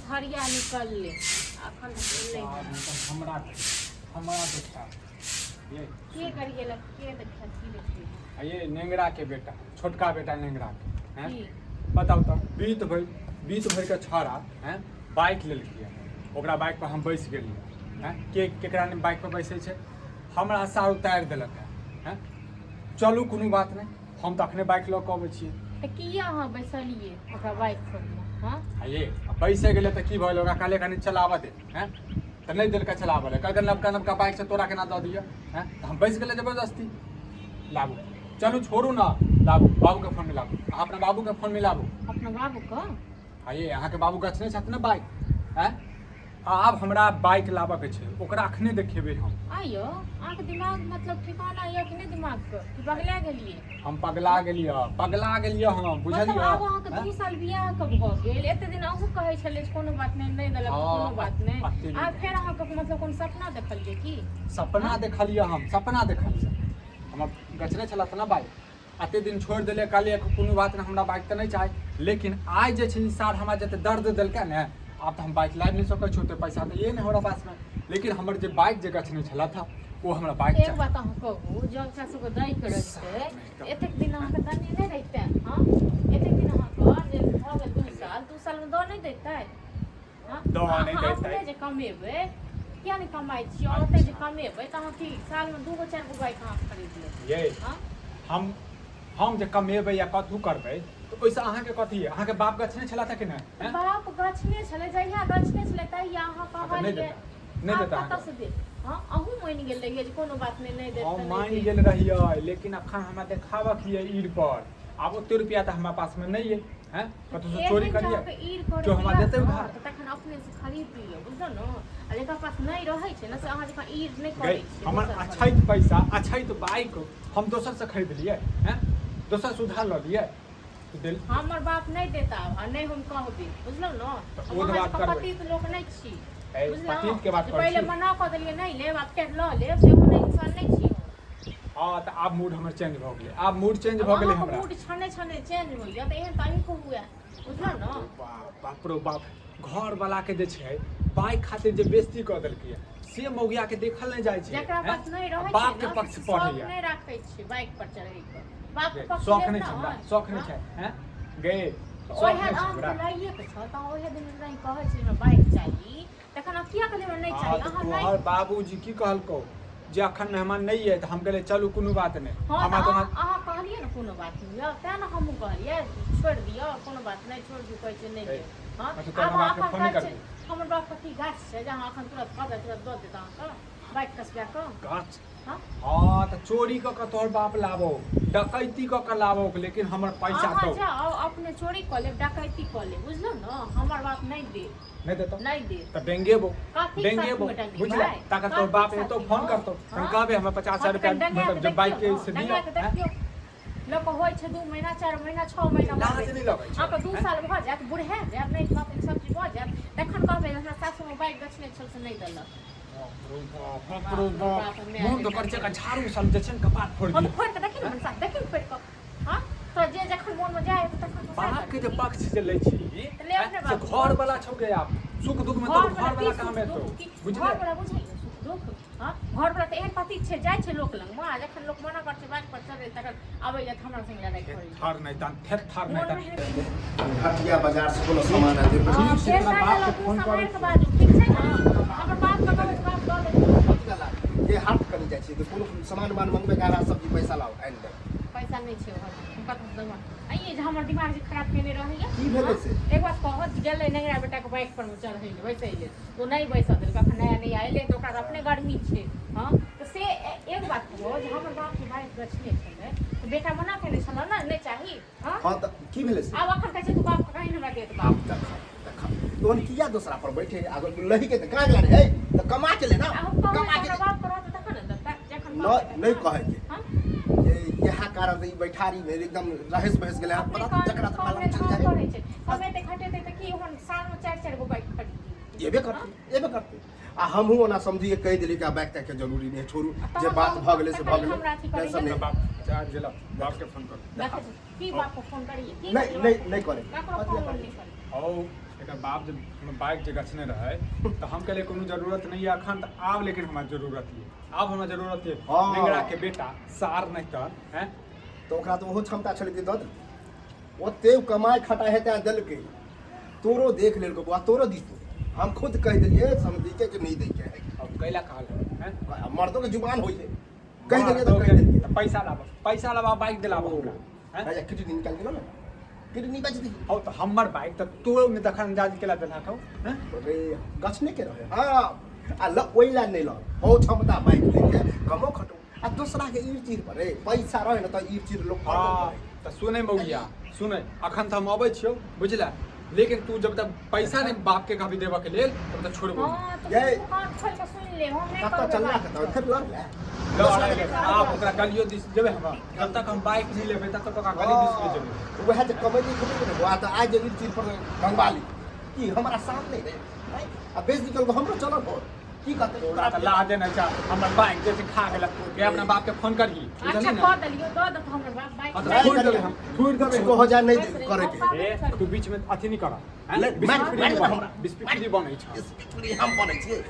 हरिया निकललै अखन तक एलै सार हन। नहि तऽ हमरा हमरा देखायब ये। के गरियेलक के देखत की देखियै? आ ये नेंगरा के बेटा, छोटका बेटा नेंगरा के हैं। की? बताउ तऽ बीत भरि के छौड़ा हैं बाइक लेलकै, ओकरा बाइक पर हम बैस गेलियै हैं। के केकरा नहि बाइक पर बैसै छै? हमरा सार उतारि देलक हैं हैं। चलू, कोनो बात नहि, हम तऽ अखने बाइक लऽ कऽ अबै छियै। तऽ किया अहाँ बैसलियै ओकरा बाइक पर मे? हँ? आ ये आ बैसे गेलै तऽ की भऽ गेलै? ओकरा कहलियै कनि चलाबऽ दे हैं, तऽ नहि देलकै चलाबऽ लए। कहलकै नवका नवका बाइक छै, तोरा केना दऽ दिअ हैं? तऽ हम बैस गेलै जबरदस्ती। लाबू, चलू, छोड़ू ने, लाबू, बाबूके फोन मिलाबू। अहाँ अपना बाबूके फोन मिलाबू। अपना बाबूके? आ ये अहाँके बाबू गछने छथि ने बाइक हैं। आब हमरा बाइक लाबऽके छै, ओकरा अखने देखेबै हम। आइयो अहाँके दिमाग मतलब ठिकाना यऽ कि नहि दिमागके? कि पगला गेलियै? हम पगला गेलियै, पगला गेलियै हम। मतलब बुझलियै? आब अहाँके 2 साल बियाह के भऽ गेल। एते दिन अहूँ कहै छलियै जे कोनो बात नहि, नहि देलक तऽ कोनो बात नहि। अते दिन। आब फेर अहाँके मतलब कोनो सपना देखलियै की? सपना देखलियै, हम सपना देखलियै। हमर गछने छलथि ने बाइक, एते दिन छोड़ि देलियै, कहलियै कोनो बात नहि, हमरा बाइक तऽ नहि चाही। लेकिन आइ जे छै ई सार हमरा जते दर्द देलकै ने, आब तऽ हम बाइक लाबि नहि सकै छी, ओते पैसा तऽ ये नहि हमरा पासमे। लेकिन हमर जे बाइक जे गछने छलथि हँ, ओ हमरा बाइक एक चाही। बात अहाँ कहू, जँ ओकरा सबके दैके रहितै तऽ एतेक दिन अहाँके दने नहि रहितै? हँ, एतेक दिन अहाँके जे भऽ गेल 2 साल, 2 सालमे दऽ नहि दैतै? हँ? दऽ नहि अहाँ दैतै। अपने जे कमेबै, किया नहि कमाइ छियै? ओते जे कमेबै तऽ अहाँ की सालमे दू गो चारि गो बाइक अहाँ खरीद लेब? ये हँ? हम जे कमेबै या कथू करबै तऽ ओहिसँ अहाँके कथी अइ? अहाँके बाप गछने छलथि कि नहि, हैं? बाप गछने छलै, जहिया गछने छलै तहिया अहाँ तऽ नहि कहलियै। देता, नहि आब देता कतऽ अहाँके? से देत? हँ, अहूँ मानि गेल रहियै जे कोनो बात नहि, नहि देत हम तऽ नहि मानि देत। गेल रहियै, लेकिन अखन हमरा देखाबक यऽ ईर पर। आब ओते रुपया तऽ हमरा पासमे नहि अइ हैं, कतहुसँ चोरी एहन जे करियै अहाँके ईर केओ करैके हमरा यऽ देतै ने उधार? तऽ तखन अपनेसँ खरीद लिअ, बुझलहुँ ने? आ जकरा पास नहि रहै छै ने, से अहाँ जकाँ ईर नहि गै करै छै हमर दोसर पर। अछैत पैसा, अछैत बाइक हम दोसरसँ खरीद लियै हैं, दोसरसँ उधार लऽ लियै तऽ देल? हमर बाप नहि देता आ नहि हम कहबै, बुझलहुँ ने? तऽ हम ओ तऽ अहाँ बात जकाँ करबै। पतित लोक नहि छी। ए, बुझलहुँ? पतितके बात जे करै पहिले छी। मना कऽ देलियै नहि लेब, आ फेर लऽ लेब, सेहो नहि, इंसान नहि छी हम। हँ, तऽ आब मूड हमर चेंज भऽ गेलै, आब मूड चेंज आब भऽ गेलै अहाँके हमरा। मूड छने छने चेंज होइया तऽ एहन तऽ अहीँके हुए, बुझलहुँ ने? बाप, बाप रो बाप, घर वाला के जे छै बाइक खातिर जे बेइज्जती कऽ देलकै से मौगिया के देखल नहि जाइ छै। जकरा हैं? पास नहि रहै छै बाप के ने, पक्ष से पढ़ैया। शौक नहि राखै छै बाइक पर चढ़ैके। बाप के पक्ष शौक लेब नहि ने छै हमरा, शौक नहि हँ? छै हैं गे, शौक ओएह नहि छै अहाँके हमरा। लैएके छल तऽ ओएह दिन नहि कहै छै हमरा बाइक चाही, तखन अहाँ किया कहलियै हमरा नहि हँ चाही? तऽ अहाँ नहि तोहर बाबूजी की कहलकौ जे अखन मेहमान नहि अइ, तऽ हम कहलियै चलू कोनो बात नहि। हँ, हमरा तऽ तऽ अहाँ अहाँ कहलियै ने कोनो बात नहि यऽ, तेँ ने हमहूँ कहलियै छोड़ि दियौ, कोनो बात नहि, छोड़ि दियौ, कहै छै नहि ए, लेब। हँ, अच्छा, तोहर आब अहाँ बापके एखन फोन नहि कहै छै करबही? हमर बाप कथी गाछ छै जे अहाँ एखन तुरंत कहबै तुरंत दऽ देत अहाँके बाइक कसबा कऽ? गाछ? हँ? हँ, तऽ चोरी कऽ कऽ तोहर बाप लाबौ, डकैती कऽ कऽ लाबौ, लेकिन हमर पैसा अहाँ दौ। जाउ, अपने चोरी कऽ लेब, डकैती कऽ लेब, बुझलहुँ ने? हमर बाप नहि देत। नहि देतौ? नहि देत। तऽ डेंगेबो। कथीके डेंगेबो साथीमे डंगेबै? बुझले, ताकत तोहर बाप कथीके एतौ साथीमे? फोन करतौ तहन हँ? कहबे हमरा पचास हँ हजार तऽ रुपया कनि डंगा मतलब कऽ जे बाइक देखियौ के ने, से डंगा दिअ कऽ हैं? देखियौ। लोक होइ छै 2 महीना, 4 महीना, 6 महीना लाज बनबै नहि छै। लगै छौ? अहाँके दू हैं? साल भऽ जायत, बुढ़ा जायब, नहि कहतै सब्जी भऽ जायत, तखन कहबै जे हमरा सासुमे बाइक गछने छल से नहि देलक। बाप रो बाप, बाप रो बाप बाप, बाप, माय मोन तऽ के करै छै एकरा झाड़ू सन जे छै ने कपार फोड़ि हम दिअ। फोड़ि कऽ देखी ने मनसा, देखी ने फोड़ि कऽ। हँ, तोरा जे जखन मोनमे जाय हेतौ तखन तू सएह बाप के जे करबही। पक्ष जे लै छी तऽ ले हैं, अपने से बाप के घर पक्ष। वाला छौ गे, आब सुख दुख में तोर घर घर वाला वाला की काम सुख एतौ। दुख की बुझले? घर वाला बुझैए सुख दुख? हँ, घर वाला तऽ एहन पति छै, जाइ छै लोक लगमे आ जखन लोक मना करै छै बाइक पर चढ़ै तखन आबैए तऽ हमरा संग लड़ाइ करैए। थर नहि तन थेर थर नहि मोनमे तन। हेतै। हटिया बाजार से कोनो सामान आनतै? हँ, ठीक छै, फेर तोरा नहि बाप के देलक, मुँह फोन सम्हारि करै कऽ बाजू, ठीक छै ने? हमर बापके कहबै तऽ बाप दऽ देत। कथी लए जे हाट करै जाइ छियै तऽ कोनो सामान उमान मंगबै के सब्जी, पैसा लाउ, आनि देब। पैसा नहि छै ओकर, हम कतऽ से देबै? आइये जे हमर दिमाग जे खराब केने रहैया। की भेलै हँ? से? एक बात कहत, गेलै नेंगरा बेटाके बाइक पर मे चढ़ै लए, बैसै लेल, ओ नहि बैसऽ देलकै। अखन नया नया एलै तऽ ओकरा तऽ अपने गर्मी छै। हँ, तऽ से एक बात कहू जे हमर बाप जे बाइक गछने छलै तऽ बेटा मना केने छलै ने, नहि चाही? हँ? हँ, तऽ की भेलै से? आब अखन कहै छै तू बापके कहीं हमरा देत बाप। आब देख देख, तोहन किया दोसरा पर बैठे आगो लही के तऽ कहाँ गेला रे? हे, तऽ कमा के ले ना। आ हम कहबै कमा तऽ के हमरा ले। बापके रहतै तखन ने देतै, जखन बाप नहि देतै नहि तखन। कहै के हँ? जे इएह कारण से ई बैठारी में एकदम रहस बहस गेलै। अपने पता काम जकरा तकरा कमे लग चलि काम जाइ। करै छै, कमेतै खटेतै तऽ की ओहन सालमे चारि चारि गो बाइक खरीदी? एबे करतै, एबे करतै। आ हमहूँ ओना समझिके कहि देली कि आब बैग तैग के जरूरी नहि, छोड़ू। आ जे तहन बात तऽ भऽ गेलै से भऽ तखन गेलै, हमरा अथी करैए। टेंशन नहि। बाप अच्छा आबि गेल, बाप के फोन कर। देखै छी की बाप को फोन करिए की? नहि, नहि, नहि करै। ककरो कथी फोन करै? नहि करी। हौ। एकर बाप जे हमर बाइक जे गछने रहै तऽ हम कहलियै कोनो जरूरत नहि यऽ अखन तऽ आब, लेकिन हमरा जरूरत यऽ, आब हमरा जरूरत यऽ। नेंगरा के बेटा सार नहि तऽ हैं। तऽ ओकरा तऽ ओहो क्षमता छलै कि दऽ देलकै, ओते ओ कमाइ खटाइ हेतै आ देलकै। तोरो देख लेलको बौआ, तोरो दितौ। हम खुद कहि देलियै समधीके कि नहि दैके है। अब कैला कहल हैं? आ मर्दो के जुबान होइ छै, कहि देलियै तऽ कहि देलियै। तऽ पैसा लाबऽ, पैसा लाबऽ, बाइक दिलाबऽ हमरा हैं? राजा किडनी निकालि गेलो ने, किडनी बेच दी। हौ तऽ हमर बाइक तऽ तोरो में दखल अंदाज केला देलक हौ हैं? अरे गछने के रहे। हाँ, आ ल ओहि ला नहि ल हो क्षमता बाइक लेके कमो खटो आ दोसरा के ईर चीर पर रे पैसा रहे ने तऽ ईर चीर लोक करबो करे। तऽ सुनै मौगिया सुनै, अखन तऽ हम अबै छियौ बुझले, लेकिन तू जब तक पैसा नहि बाप के कभी देबऽ के लेल तब तक छोड़बो नहि। हाँ, तऽ ये। तू कान खोल के सुनि ले, हम नहि कतऽ करबै चलला बात। कतऽ फेर लड़ ले। लऽ आबै, आब ओकरा गलियो दिस जेबै हम, जब तक हम बाइक नहि लेबै तब तक ओकरा गली दिस नहि जेबै। वएह जे कमेटी खेबै ने बौआ, तऽ आइ जे ईर चीर पर मंगवा ली की हमरा सामने रे आँय? आ बेच निकल हमरो चलल हो की कहते। तोरा तऽ लाजे नहि छै, हमर बाइक जे छै खा गेलक, गे अपना बाप के फोन करही। अच्छा बुझलही ने? कऽ देलियौ, दऽ देतौ हमर बाप बाइक। हाँ, तऽ छोड़ि देबै हम, छोड़ि देबै। किछो हो जाए नहि करे के। ए, तू बीच में अथी नहीं कर। ले, मार- मार दे हमरा। बीस पिपरी बनै छ। स्पीड हम बनै छियै।